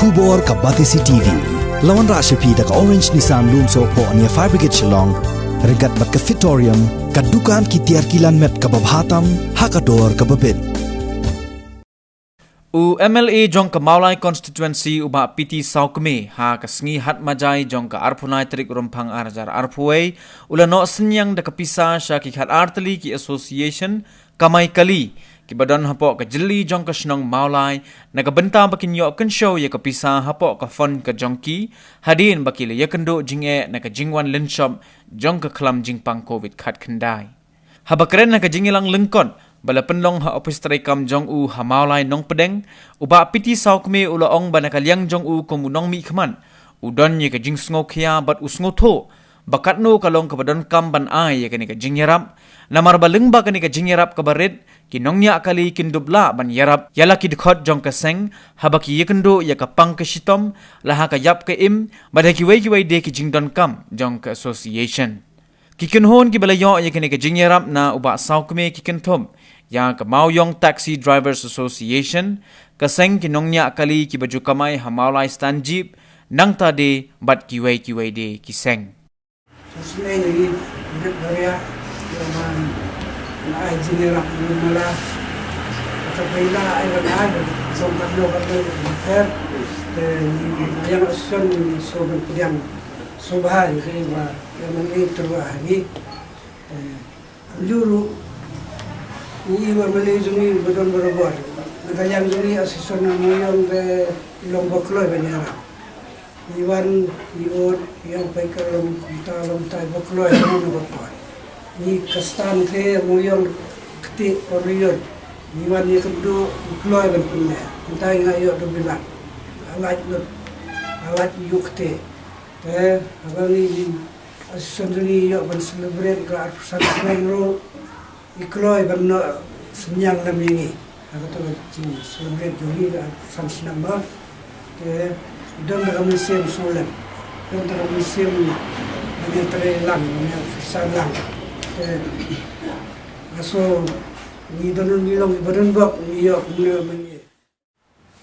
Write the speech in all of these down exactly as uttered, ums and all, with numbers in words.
Khubor ka Batesi T V. La wanrah sha phi da ka Orange Nissan Lumsohphoh near Fire Brigade Shillong. Ryngkat bad ka Fitorium, ka dukan ki tiar ki lan met kaba bha tam ha ka dor kaba bit. U M L A jong ka Mawlai Constituency u Bah P T Sawkmie ha ka sngi Hatmajai jong ka arphew lai tarik Rymphang ar hajar arphew wei u la noh synñiang da ka pisa sha ki khatar tylli ki association kamai kali kiba don hapoh ka jylli jong ka shnong Mawlai, na ka bynta ba kin ïoh kynshew ïa ka pisa hapoh ka fund ka jong ki, hadien ba ki la ïakynduh jingeh na ka jingwan lynshop jong ka khlam jingpang covid khatkhyndai. Haba kren ha ka jingïalang lyngkot ba la pynlong ha ophis treikam jong u ha Mawlai Nongpdeng, u Bah P T Sawkmie u la ong ba na ka liang jong u kum u nongmihkhmat, u don ïa ka jingsngewkhia bad u sngewthuh ba katno ka long kaba donkam ban ai ïa kane ka jingïarap. Namar ba lyngba kane ka jingïarap kaba rit, ki nongñiah kali kin dup lah ban ïarap ïa la ki dkhot jong ka seng haba ki ïakynduh ïa ka pang ka shitom, la ha ka ïap ka im, bad ha kiwei kiwei de ki jingdonkam jong ka association. Ki kynhun kiba la ïoh ïa kane ka jingïarap na u Bah Sawkmie ki kynthup ïa ka Mawïong Taxi Drivers Association, ka seng ki nongñiah kali kiba ju kamai ha Mawlai stand jeep, nangta de bad kiwei kiwei de ki seng. Sa shisien ïa ngi, ngi rit baria, ïa ma, ma ai jingïarap ma ngi mala. Ka phaila ai ban ai, song katno katno ka pher. Te ngi, ïa nga shisien ngi sngewbha pdiang sngewbha ïa ka, ïa ma ngi tyrwa ha ngi. Te Juru, ngi i wa mane jong ngi ba don barabor. Na ka liang jong ngi association na Mawïong ka long ba kloi ban ïarap. Ngi wan, ngi ot, ngi ong peit ka long kumta, long tai ba kloi, long na ba kloi. Ngi ka stand te Mawïong kti ko rion. Ngi wan ngi kynduh, ngi kloi ban pynne. Kumta ngi nga ïoh da bilang. Alaj lut, alaj ïoh kti. Te, haba ngi, ngi, association jong ngi ïoh ban celebrate ka arphew san snem ruh. I kloi ban noh synñiang lem ïa ngi. Ha kato ka jing celebrate jong ngi ka san snem ba. Te don da ka mynsiem sngewlem. Don da ka mynsiem ban ïatrei lang, ban ïatrei lang. Te nga sngew ngi don ngi long ngi ba don bok ngi ïoh kumne ban ïa.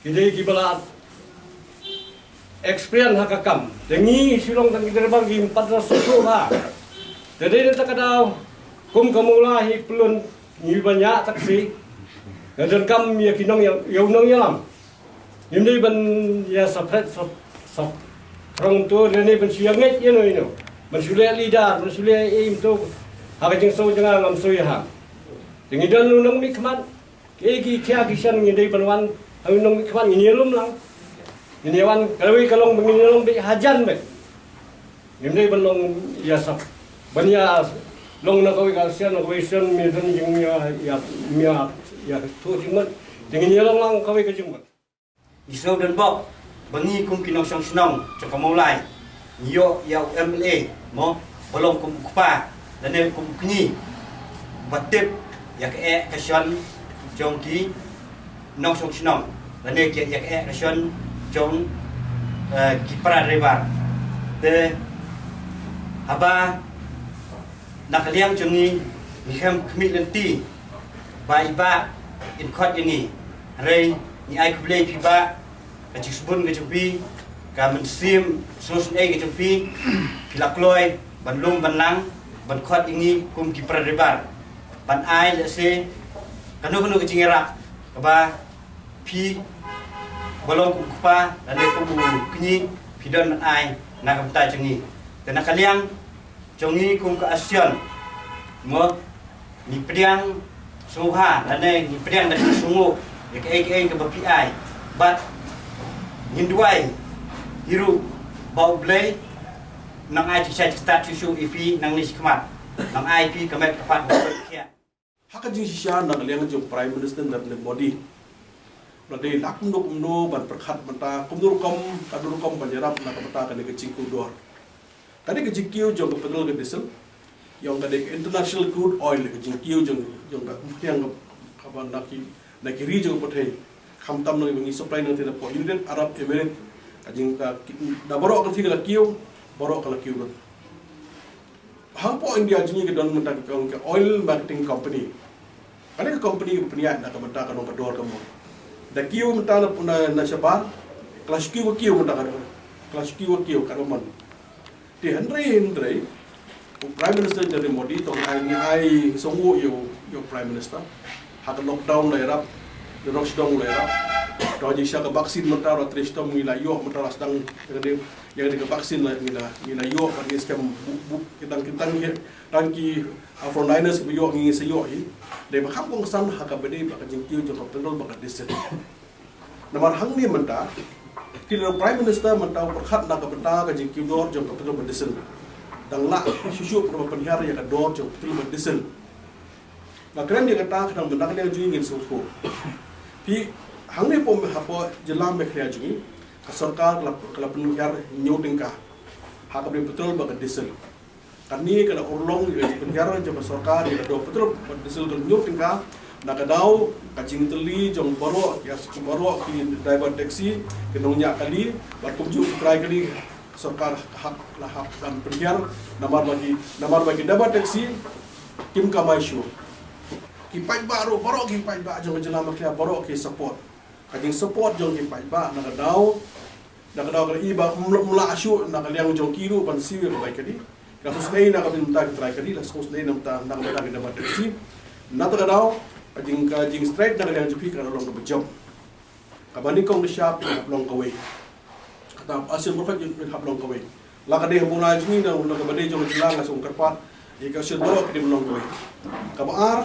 Ki dei kiba la experience ha ka kam. Te ngi Shillong tang ki driver kim pat da sngewthuh ha. Te dei na kata ka daw kum ka Mawlai hi pynlong ngi ba ñiah taxi. Nga donkam ïa ki nong ïa, ïa u nongïalam. Ngim dei ban ïa separate sep, sep. Rong tu lane ban shu ïa ngeit ïa no ïa no. Ban shu leh leader, ban shu leh aim tu. Ha ka jingsngew jong nga ngam sngew ïa ha. Te ngi don u nongmihkhmat. Ki, ki, ki, ki shan ngi dei ban wan, ha u nongmihkhmat ngin ïalum lang. Ngin ïa wan, kawei ka long, ngin ïa long beit hajan beit. Ngim dei ban long ïa sap. Ban ïa long na kawei ka shan, na kawei shan, mi don jing ïa, ïa, ïa, ïa, tu jingmut. Te ngin ïa long lang kawei ka jingmut. Ngi sngew donbok ba ngi kum ki nongshong shnong jong ka Mawlai ngi ïoh ïa u M L A mo ba long kum u kpa lane kum u kñi ba tip ïa ka eh ka shon jong ki nongshong shnong lane ki ïa ka eh ka shon jong, eh, ki para driver. Te haba na ka liang jong ngi ngi khlem khmih lynti ba i Bah in khot ïa ngi. Hynrei ngi ai khublei phi Bah, ka jingsbun ka jong phi, ka mynsiem sngewsynei ka jong phi, phi la kloi ban lum ban lang ban khot ïa ngi kum ki para driver ban ai lehse kano kano ka jingïarap kaba phi ba long kum u kpa lane kum u kñi phi don ban ai na ka bynta jong ngi. Te na ka liang jong ngi kum ka association mo ngi pdiang sngewbha lane ngi pdiang da ka sngew ïa kaei kaei kaba phi ai. Bad ngin duwai hi ruh ba U Blei nang ai jingshai jingstad shuh shuh ïa phi nangne shakhmat, nang ai phi ka met ka phad ba phi khiah. Ha ka jingshisha na ka liang jong Prime Minister Narendra Modi, ba dei lak kumno kumno ban pyrkhat mynta kumno rukom, kumno rukom ban ïarap na ka bynta kane ka jingkiew dor. Kane ka jingkiew jong ka petrol ka diesel, ïa ka dei ka international crude oil, ka jingkiew jong, jong ka company ka ba na ki, na ki ri jong ka pyrthei. Khamtam na ngi supply na ka United Arab Emirates, ka jing ka, da baroh ka thing ka la kiew, baroh ka la kiew lut. Hapoh India jong ngi ka don mynta ka, ka oil marketing company. Kane ka company ka pynïaid na ka bynta ka nongkador ka mo. Da kiew mynta na, na, na shabar, Ka la shu kiew ka kiew mynta ka dei. Ka la shu kiew ka kiew katba mon. Te hynrei hynrei u Prime Minister Narendra Modi, to ai ngi ai sngewbha ïa u, ïa u Prime Minister. Ha ka lockdown la ïarap, ïa u lockdown la ïarap. To jingshah ka vaccine mynta la trei shitom ngi la ïoh mynta la sdang ïa ka dei, ïa ka dei ka vaccine la ngi la, ngi la ïoh bad ngi skhem buh, buh, ki tang, ki tang, ki tang ki, ah, frontliners kiba ïoh ngi sa ïoh hi. Dei ba kham kongsan ha kaba dei ba ka jingkiew jong ka petrol bad ka diesel. Namar hangne mynta ki la Prime Minister mynta u pyrkhat na ka bynta ka jingkiew dor jong ka petrol bad diesel. Dang lah shuh shuh ba pynhiar ïa ka dor jong petrol bad diesel. Nga kren ïa kata ka dang bynta ka dang jong ngi ngin sngewthuh. Phi hangne hapoh, hapoh jylla Meghalaya jong ngi ka sorkar ka la, ka la pynhiar hynñiew tyngka ha ka bynta petrol bad ka diesel. Kane ka la urlong ïa ka jingpynhiar jong ka sorkar ïa ka dor petrol bad diesel ka hynñiew tyngka. Na ka daw ka jingtylli jong baroh, ïa baroh ki driver taxi, ki nongñiah kali bad kumjuh ki trai kali, ka sorkar ka hap, la hap ban pynhiar. Namar ba ki, namar ba ki driver taxi kim kamai shuh. Ki paidbah ruh, baroh ki paidbah jong ka jylla Meghalaya baroh ki support. Ka jingsupport jong ki paidbah na ka daw, na ka daw ka la i ba ym lah, ym lah shuh na ka liang jong ki ruh ban siew ïa ka bai kali. La sngewsynei na ka bynta ki trai kali, la sngewsynei na bynta, na ka bynta ki driver taxi. Na kata ka daw ka jing, ka jingstrike na ka liang jong phi ka la long kaba jop. Kaba nyngkong nyngshap ka hap long kawei. Kata ka sien baroh ka jingpynhap long kawei. La ka dei ha Bungla jong ngi na, na kaba dei jong ka jylla nga sngewkyrpad ïa ka sien baroh ka dei ban long kawei. Kaba ar,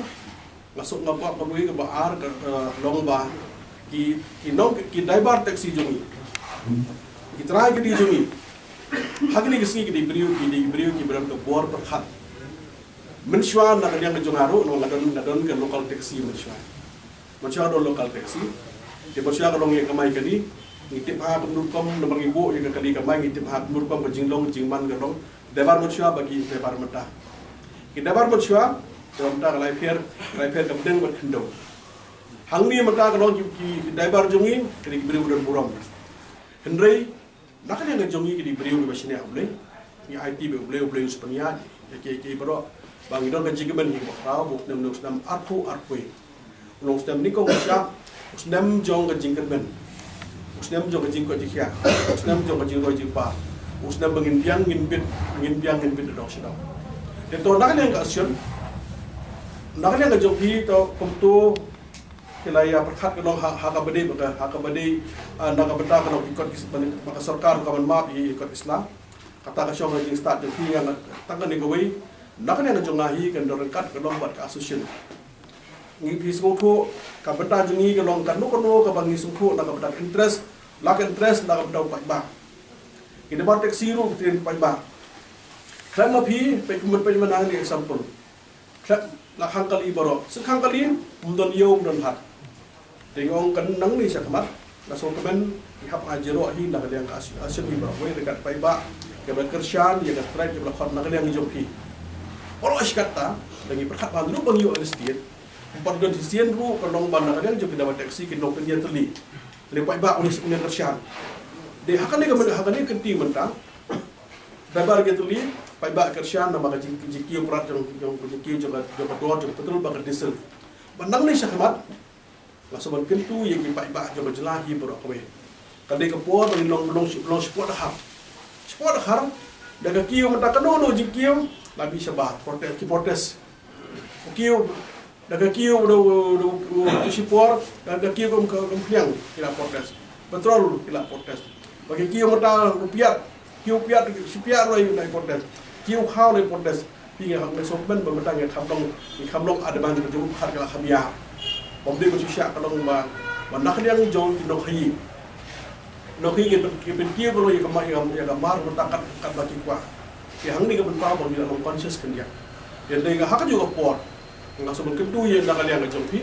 nga sngewkyrpad kaba kawei, kaba ar ka, eh, long ba ki, ki nong, ki driver taxi jong ngi, ki trai kali jong ngi, ha kine ki sngi ki dei briew, ki dei briew kiba don ka bor pyrkhat. Mynshuwa na ka liang ka jong nga ruh, nga don, nga don ka local taxi mynshuwa. Mynshuwa don local taxi. Te mynshuwa ka long ïa ka mai kali. Ngi tip ha kumno rukom namar ngi buh ïa ka kali ka mai, ngi tip ha kumno rukom ka jinglong jingman ka long. Driver mynshuwa bad ki driver mynta. Ki driver mynshuwa, driver mynta ka lai pher, lai pher ka bneng bad khyndew. Hangne mynta ka long ki, ki, ki driver jong ngi, ki dei ki briew ba don burom. Hynrei na ka liang ka jong ngi ki dei briew kiba shaniah ha U Blei. Ngi aiti ba U Blei, U Blei u sa pynïaid ïa ki, ïa ki baroh. Ba ngi don ka jingkyrmen hi ba khraw, ba u snem, u snem arphew arphew. U long u snem nyngkong nyngshap, u snem jong ka jingkyrmen, u snem jong ka jingkoit jingkhiah, u snem jong ka jingroi jingpar, u snem ba ngin biang ngin bit, ngin biang ngin bit da dong sha dong. Te to na ka liang ka sien, na ka liang ka jong phi to kumto, ki la ïa pyrkhat ka long ha, ha kaba dei, ha kaba dei, ah, na ka bynta ka long ki kot ki, ba ka sorkar ka ban map ïa ki kot ki sla. Kata ka shong ka jingstad jong phi, nga tang kane kawei. Na kane ka jong nga hi kan don ryngkat ka long bad ka association. Ngi phi sngewthuh ka bynta jong ngi ka long kano kano kaba ngi sngewthuh na ka bynta ka interest, la ka interest na ka bynta u paidbah. Ki driver taxi ruh ki trai paidbah. Khlem ma phi, peit kumne, peit ma nang ni example. Khlem la khang kali baroh. Shu khang kali, ym don ïew, ym don hat. Te nga ong kan nangne shakhmat, nga sngewkmen, ngi hap ai jingïaroh hi na ka liang ka association hi baroh kawei, ryngkat paidbah, kiba kyrshan ïa ka strike kiba la khot na ka liang jong phi. Baroh shi katta, da ngi pyrkhat ba ruh ba ngi ïoh arrested. Ym pat don shisien ruh ka long ba na ka liang jong ki driver taxi ki nongpynïatylli. Lei paidbah une, une kyrshan. Dei ha kane ka, ha kane ka kynti mynta, driver ki tylli, paidbah kyrshan namar ka jing, jingkiew prat jong, jong, jingkiew jong ka, jong ka dor jong ka petrol bad ka diesel. Bad nangne shakhmat, nga shu ban kyntu ïa ki paidbah jong ka jylla hi baroh kawei. Ka dei ka por ba ngin long, long, long shapoh dkhar. Shapoh dkhar, da ka kiew mynta kano kano jingkiew, la mih shabar, protest, ki protest. U kiew, da ka kiew, da, da, da, da shipor, da ka kiew kum, kum khliang, ki la protest. Petrol, ki la protest. Ba ki kiew mynta u piat, kiew piat, shi piat ruh la protest. Kiew khaw la protest. Phi nga, nga sngewkmen ba mynta ngi kham long, ngi kham long advance ka jong u khat ka la kham ïa. Bym dei ba shu shah ka long ba, ba na ka liang jong ki nongkhaïi. Nongkhaïi ki, ki pynkiew ka long ïa ka mar, ïa ka, ïa ka mar mynta kat, kat ba ki kwah. Te hangne ka bynta ba ngi la long conscious khyndiat. Te dei nga ha kajuh ka por nga shu ban kyntu ïa na ka liang ka jong phi.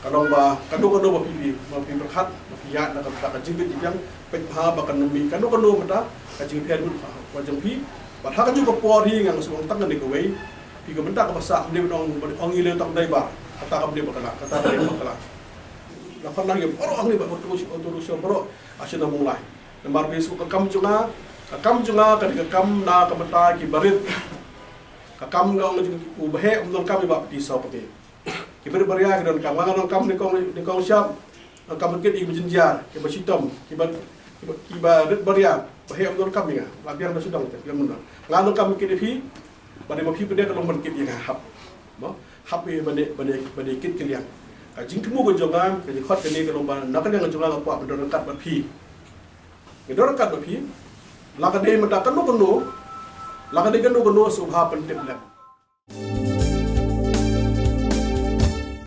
Ka long ba kano kano ba phi, phi, ba phi pyrkhat, ba phi ïaid na ka, ka jingbit jingbiang, peit bha ba kan mih kano kano mynta ka jingpher ba jong phi. Bad ha kajuh ka por hi nga shu ong tang kane kawei. Phi ka bynta kaba sah, ym dei ban ong, ong ïa lei tang dei ba kata kam dei bakla, kata kam dei bakla. Nga khot nang ïa baroh hangne bad baroh, baroh, baroh, baroh, ah, sha na Mawlai. Namar phi shu, ka kam jong nga, ka kam jong nga ka dei ka kam na ka bynta ki barit. Ka kam nga ong jong u baheh um donkam ïa ba pynti saw pynti. Ki barit baria ki donkam, nga nga donkam nyngkong, nyngkong shyiap, donkam ryngkat ïa ki ba jynjar, ki ba shitom, ki ba, Ki ba rit ba ria ba heh, ym donkam ïa nga, la biang da shu dang te, biang mynno. Nga donkam kit ïa phi, ba dei ma phi pat de ka long ban kit ïa nga, hap. Mo, hap ïa ba dei, ba dei, ba dei kit ki liang. Ka jingthmu ka jong nga, ka jingkhot kane ka long ba na ka liang ka jong nga nga kwah ban don ryngkat bad phi. Nga don ryngkat bad phi. La ka dei mynta kano kano, la ka dei kano kano sngewbha pyntip lem.